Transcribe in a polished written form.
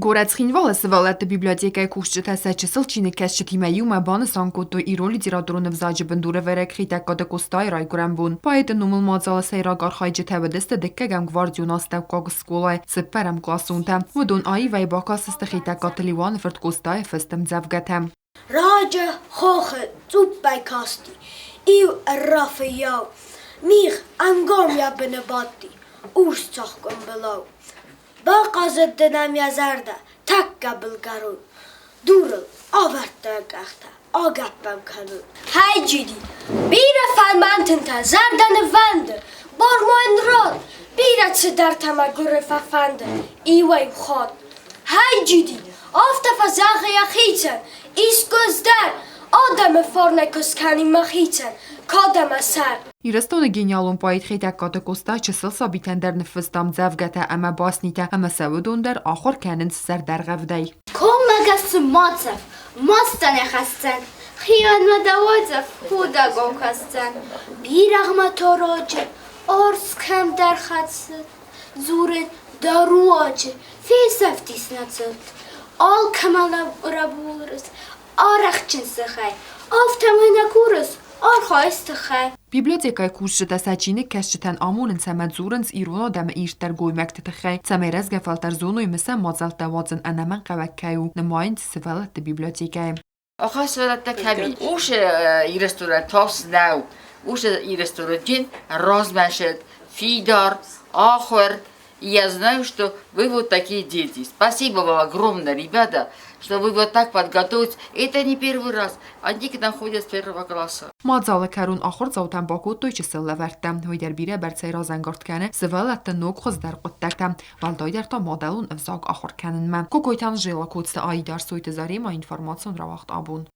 Горӕт Цхинвалы сывӕллӕтты библиотекӕйы кусджытӕ сӕ чысыл чиныгкӕсджытимӕ иумӕ банысан кодтой ирон литературон ӕвзаджы бындурӕвӕрӕг Хетӕгкаты Къостайы райгуырӕн бон. Поэты номыл мадзалы сӕйраг архайджытӕ уыдысты дыккӕгӕм гвардион астӕуккаг скъолайы цыппӕрӕмкъласонтӕ. Уыдон аивӕй бакастысты Хетӕгкаты Леуаны фырт Къостайы фыст ӕмдзӕвгӕтӕ. Раджы хохы цъуппӕй касти иу ӕрра фыййау, Мигъ ӕнгом йӕ быны бадти урс цӕхгуымбылау. Бахъазыд дын ӕм йӕ зӕрдӕ тӕккӕ былгӕрон, Дурыл авӕрдта йӕ къӕхтӕ, агӕпп ӕм кӕнон. Хай-джиди, бирӕ фӕлмӕн тынтӕ зӕрдӕ нывӕнды, Бормойын род, бирӕ цыдӕртӕ мӕгуыры фӕфӕнды иуӕй-иу хатт. Хай-джиди, афтӕ фӕзӕгъы йӕхицӕн, искуы ӕз дӕр адӕмы фарнӕй куы скӕнин мӕхицӕн кад ӕмӕ сӕр. Ирыстоны гениалон поэт Хетӕгкаты Къоста чысыл сабитӕн дӕр ныффыста ӕмдзӕвгӕтӕ ӕмӕ баснитӕ ӕмӕ сӕ уыдон дӕр ахуыр кӕнынц зӕрдӕргъӕвдӕй. Коммӕгӕсы ма цӕв, мастӕн ӕхӕсдзӕн, хионмӕ дӕ уайдзӕф худӕгау кӕсдзӕн. Бирӕгъмӕ тороджы, арс кӕмдӕр хӕцы, дзуры дӕ руаджы, фесӕфтис нӕ цот. Алкӕмӕ рабулырыс, арӕхджын сыхӕй, афтӕмӕй нӕ курыс, архайыс тыххӕй. Библиотекӕйы кусджытӕ сӕ чиныгкӕсджытӕн амонынц ӕмӕ дзурынц ирон адӕмы ирддӕр гоймӕгты тыххӕй, цӕмӕй рӕзгӕ фӕлтӕр зоной мысӕн мадзӕлттӕ уадзын ӕнӕмӕнгхъӕуӕг кӕй у, нымайынц сывӕллӕтты библиотекӕйы. Ахӕсвӕлӕттӕ кӕми? Уыцы Ирыстоны тас нӕу. Уыцы Ирыстоны дин размӕсыд, фидар, ахуыр. И я знаю, что вы вот такие дети. Спасибо вам огромное, ребята, что вы вот так подготовились. Это не первый раз. Они к нам ходят с первого класса. Мадзалы кӕрон ахуырдзаутӕн бакодтой чысыл лӕвӕрттӕ. Уый дӕр бирӕ бӕрцӕй разӕнгард кӕны сывӕллӕтты ног хуыздӕр хъуыддӕгтӕм, уӕлдайдӕр та мадӕлон ӕвзаг ахуыр кӕнынмӕ. Кокойты Анжела, Коцты Аидар, Сойты Заремӕ, информацион рауагъд абон.